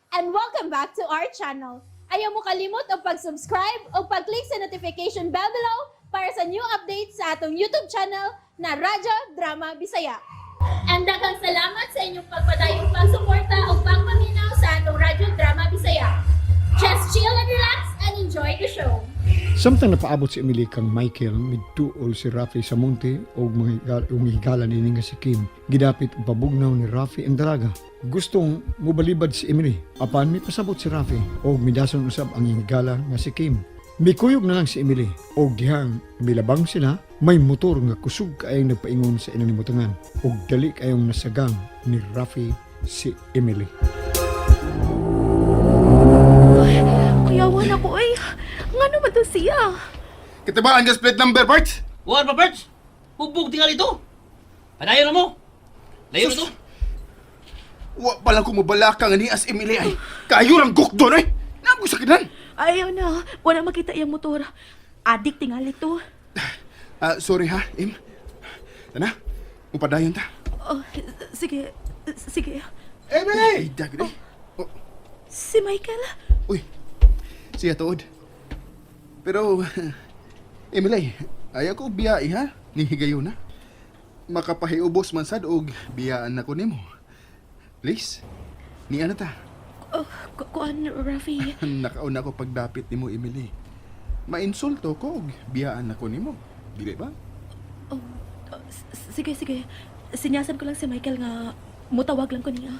And welcome back to our channel. Ayaw mo kalimot og pag-subscribe o pag-click sa notification bell below para sa new updates sa atong YouTube channel na Radyo Drama Bisaya. And daghang salamat sa inyong pagpadayong pagsuporta o pagpaminaw sa atong Radyo Drama Bisaya. Just chill and relax and enjoy the show. Samtang napaabot si Emily kang Michael, midtuol si Rafi sa munti og mga higala niini nga si Kim. Gidapit og pabugnaw ni Rafi ang dalaga. Gustong mobalibad si Emily, apan mipasabot si Rafi og midason usab ang higala nga si Kim. Mikuyog na lang si Emily og dihang milabang sila, may motor nga kusog kaayong nagpaingon sa ilang nimutangan og dali kayong nasagang ni Rafi si Emily. Kuyawan ako ay. Ngano man to siya? Kita ba ang just plate number, Bart? Kuhan pa, Berts! Hubog tingali ito! Padayon na mo! Layo na to! Wa pa lang kumubalaka nga ni as Emily ay. Kayo rang gukdon ay. Nagoy sakinan. Ayaw na. Wala makita iyang motor. Adik tingali to. Ah, sorry ha, Im. Tana, mupadayon ta. Oh, sige. Sige. Emily! Ay, dag eh. Oh, Si Michael. uy, siya tuod. Pero, Emily, ayaw ko biyai ha. Nihigayon na. Makapahiubos man sad og biyaan na ko nimo. Please, niya na ta. Oh, kuan, Rafi. Nakauna ko pagdapit nimo, Emily. Mainsulto ko og biyaan ako nimo. Dili ba? Oh, sige, sige. Sinyasan ko lang si Michael nga mutawag lang ko niya.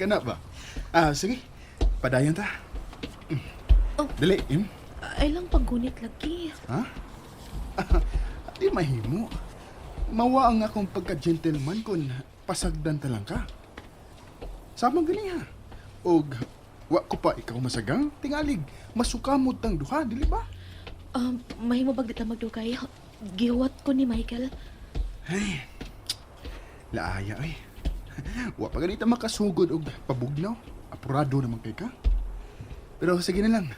Kana ba? Ah, sige. Padayon ta. Oh. Dali, Im. Ay lang paggunit lagi. Ha? Di mahimo. Mawa ang akong pagka-gentleman kung pasagdan ta lang ka. Samang gani ha. Og wa ko pa ikaw masagang tingalig masukamod tang duha, dili ba? Mahimo bag di ta magdugay. Gihuwat ko ni Michael. Ay. Laaya ay. Wa pa ganita makasugod og pabugnaw. Apurado naman kay ka. Pero sige na lang.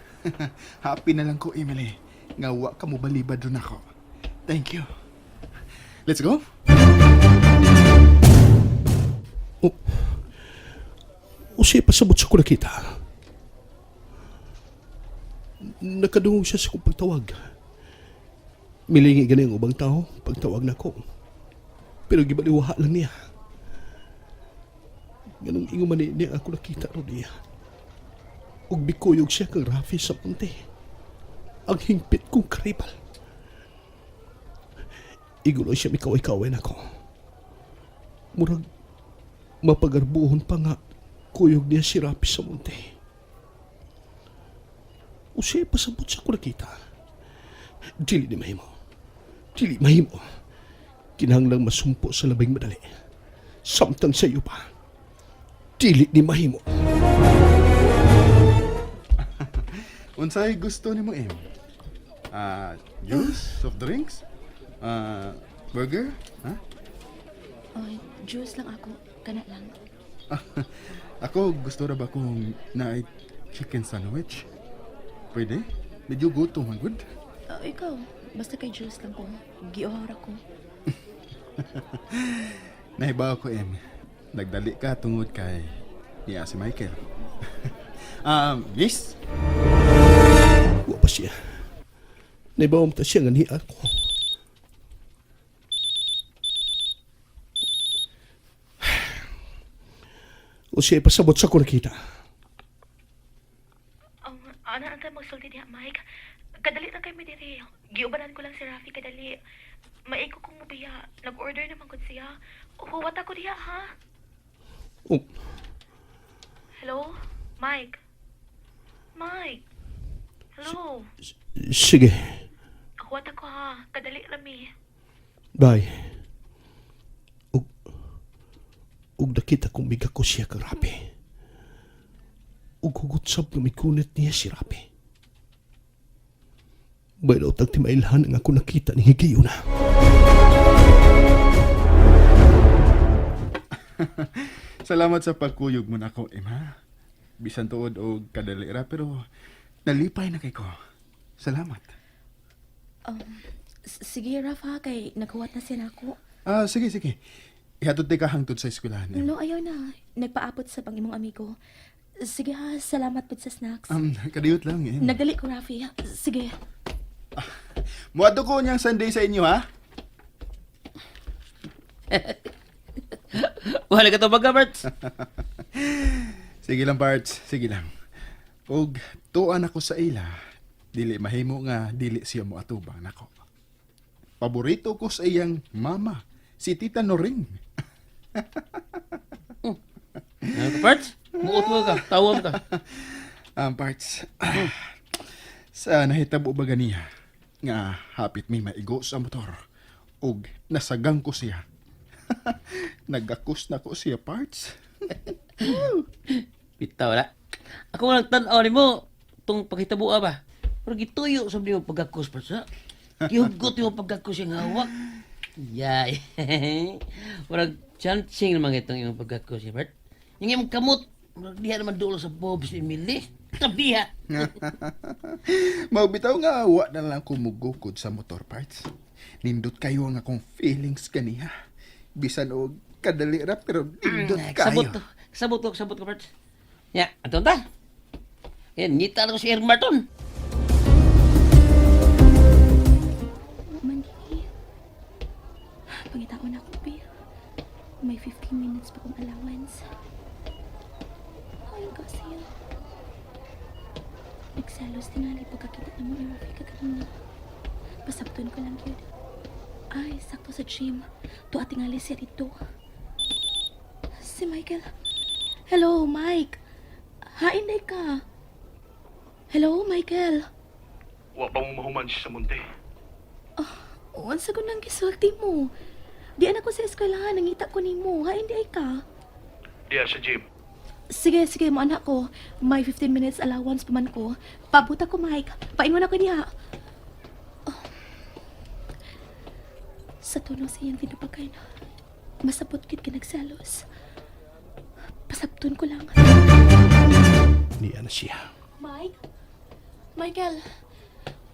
Happy na lang ko, Emily. Nga wa ka mo balibad ron ako. Thank you. Let's go. O siya pasabot sa nakita. Nakadungog siya sa kong pagtawag. Milingi gani ang ubang tao pagtawag na ko. Pero gibaliwaha lang niya. Ganong ingo man niya ako nakita ro niya. Ug bikuyog siya kang Rafi sa punti. Ang hingpit kong karibal. Igulo siya mikaway-kaway nako. Murag mapagarbuhon pa nga kuyog niya si Rapi sa munti. O siya pasabot sa nakita. Dili ni mahimo. Dili mahimo. Kinahanglang masumpo sa labing madali. Samtang sa iyo pa. Dili ni mahimo. Unsay gusto nimo, Em? Ah, juice, soft drinks, ah, burger, ha? Oh, juice lang ako. Kana lang. Ako gusto ra ba kung naay chicken sandwich? Pwede? Medyo gutom man gud. Oh, ikaw, basta kay juice lang ko. Giuhaw ra ko. Nahibaw ko, Em. Nagdali ka tungod kay niya si Michael. Miss? Wa pa siya. Naibawam ta siya nga niya ako. O siya pasabot sa nakita. Ana ang magsulti diha, Mike. Kadali lang kay mi diri. Giubanan ko lang si Rafi kadali. Maiko kong mubiya. Nag-order naman gud siya. Huwat ako diha, ha? Oh, Hello? Mike? Mike? Hello? sige. Huwat ako ha. Kadali lang mi. Bye. Ug ug nakita kong miga ko siya kang Rapi. Ug hugot sab nga mikunit niya si Rapi. Baylaw tag timailhan ang ako nakita ni Higayon na. Salamat sa pagkuyog mo nako, Em, ha? Bisan tuod og kadali ra, pero nalipay na kay ko. Salamat. Sige, Raf ha. Kay naghuwat na siya nako. Ah, sige, sige. Ihatod di ka hangtod sa eskwelahan, Em. No, ayaw na. Nagpaabot sa pang imong amigo. Sige ha, salamat pud sa snacks. Kadiyot lang eh. Nagdali ko, Rafi. Sige. Muadto ko niyang Sunday sa inyo ha. Wala ka to baga, Bert. Sige lang, Parts. Sige lang. Og tuan ako sa ila, dili mahimo nga dili siya mo atubang nako. Paborito ko sa iyang mama, si Tita Noring. Ano ka, Bert? Muot mo ka, tawag ka. Parts. Sa nahitabo ba ganiya nga hapit mi maigo sa motor og nasagang ko siya. Nagakos na ko siya, Parts. Bitaw na. Ako lang tan-aw nimo tong paghitabua ba. Pero gituyo sa nimo pagkakos, Bert, ha? Gihugot yung pagkakos yung hawak. Yay. Murag chancing naman itong imong pagkakos, eh, Bert. Yung imong kamot, murag diha naman dulo sa bobs ni Emily. Tabiha. Maubitaw nga wa na lang kumugukod sa motor, Parts. Nindot kayo ang akong feelings kaniya. Bisan og kadali ra pero nindot Sabot kayo. to. Sabot ko, sabot ko, Bert. Ya, ato ta. Yan, ngita na ko si Ermarton. Man, dini. Pangitaon ako, be. May 15 minutes pa kong allowance. Ayun kasi yun. Nagselos tingali pagkakita na mo ni Rafi kaganina. Pasabton ko lang yun. Ay, sakto sa gym. Tuwa tingali siya dito. Si Michael. Hello, Mike. Hain day ka. Hello, Michael. Wa pa mo mahuman siya sa munti. Unsa ko nang gisulti mo? Di anak ko sa eskwelahan, nangita ko nimo. Ha, hindi ay ka. Diya sa gym. Sige, sige, mo anak ko. May 15 minutes allowance pa man ko. Pabuta ko, Mike. Paingon ako niya. Oh. Sa tuno sa iyang tinupagay na. Masabot kit kinagselos. Pasabton ko lang. Niya na siya. Mike? Michael,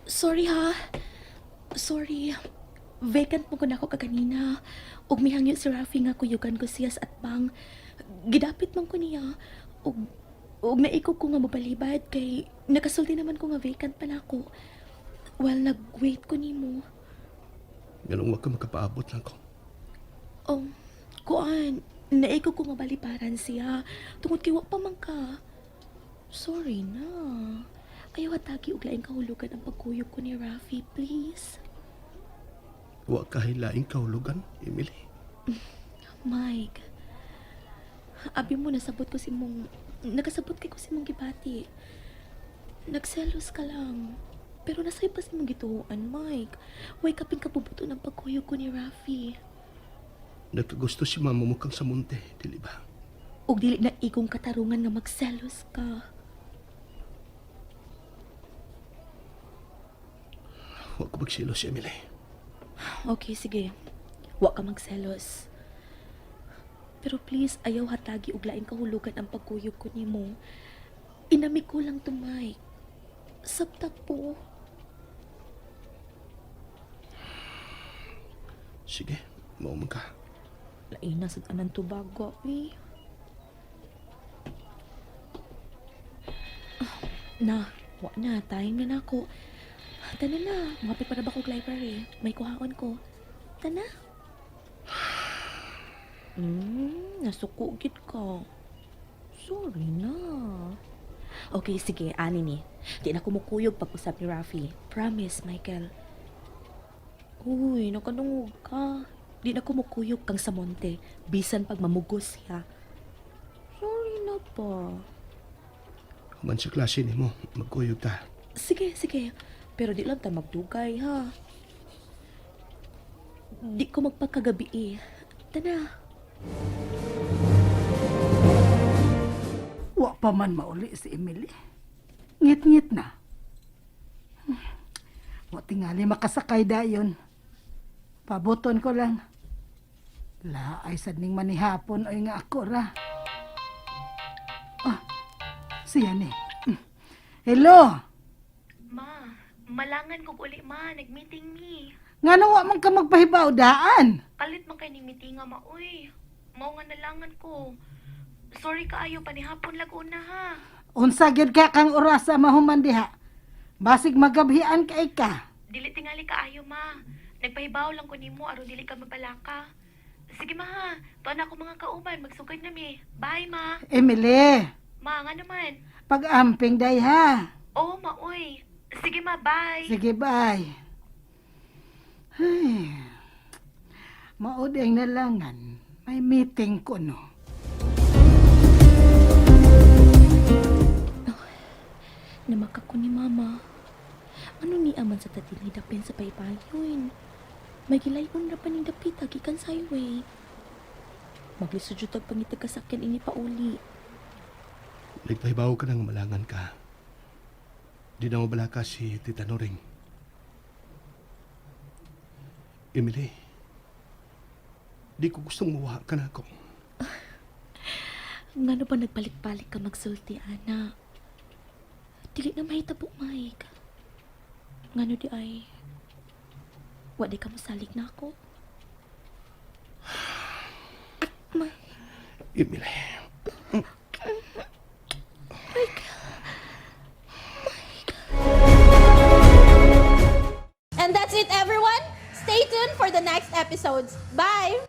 sorry ha. Sorry. Vacant mo ko na ako kaganina. Ug mihangyo si Rafi nga kuyugan ko siya sa atbang. Gidapit man ko niya. Ug ug naikog ko nga mabalibad kay nakasulti naman ko nga vacant pa na ako. While nag-wait ko nimo. Ganong wa ka makapaabot lang ko. Oh, kuan, naikog ko nga balibaran siya. Tungod kay wa pa man ka. Sorry na. Ayaw hatagi og laing kahulugan ang pagkuyog ko ni Rafi, please. Wa ka hilaing kahulugan, Emily. Mike, abi mo nasabot ko si mong... Nakasabot kay ko si mong gibati. Nagselos ka lang. Pero nasay pa si mong gituoan, Mike. Way kaping kabubuto ng pagkuyog ko ni Rafi. Nagkagusto si mama mo kang sa munti, dili ba? Ug dili na igong katarungan nga magselos ka. Wa ko magsilos, Emily. Okay, sige. Wa ka magselos. Pero please, ayaw hatagi og laing kahulugan ang pagkuyog ko nimo. Inami ko lang to, Mike. Sabta po. Sige, mao man ka. Lain na sa tanan tubago, eh. Ah, na, wa na. Time na nako. Tana na. Mapit pa na ba kog library? May kuhaon ko. Tana. Nasuko gid ka. Sorry na. Okay, sige. Ani ni. Di na kumukuyog pag-usap ni Rafi. Promise, Michael. Uy, nakadungog ka. Di na kumukuyog kang sa monte. Bisan pag mamugos siya. Sorry na pa. Human sa klase nimo, magkuyog ta. Sige, sige. Pero di lang ta magdugay, ha? Di ko magpagkagabi eh. Tana. Wa pa man mauli si Emily. Ngit-ngit na. Wa tingali makasakay dayon. Pabuton ko lang. La ay sad ning manihapon oy nga ako ra. Ah, siya ni. Hello. Ma, malangan kog uli ma. Nag-meeting mi. Ngano wa man ka magpahibaw daan? Kalit man kay ni meeting nga ma, uy. Mao nga nalangan ko. Sorry kaayo panihapon lag-una ha. Unsa gyud ka kang orasa mahuman diha? Basig magabhian kay ka. Dili tingali kaayo ma. Nagpahibaw lang ko nimo aron dili ka mabalaka. Sige ma ha, tuan ako mga kauban, magsugod na mi. Bye ma. Emily, Ma nga naman. pag-amping day ha. Oo ma oy. Sige ma, bye. Sige, bye. Ay, maudeng na langan. May meeting ko no. Namaka ko ni mama. Ano ni aman sa tatili dapin sa paypayon? May gilayon ra pa ning dapita gikan sa highway. Maglisod jud tag pangitag kasakyan ini pauli. Nagpahibaw ka ng malangan ka. Di na mabalaka si Tita Noring. Emily, di ko gustong mawa ka na ako. Ngano ba nagbalik-balik ka magsulti, ana? Dili na mahitabo, Mike. Ngano di ay... Wa di ka mosalig na ako. Mike, Emily, And that's it, everyone. Stay tuned for the next episodes. Bye!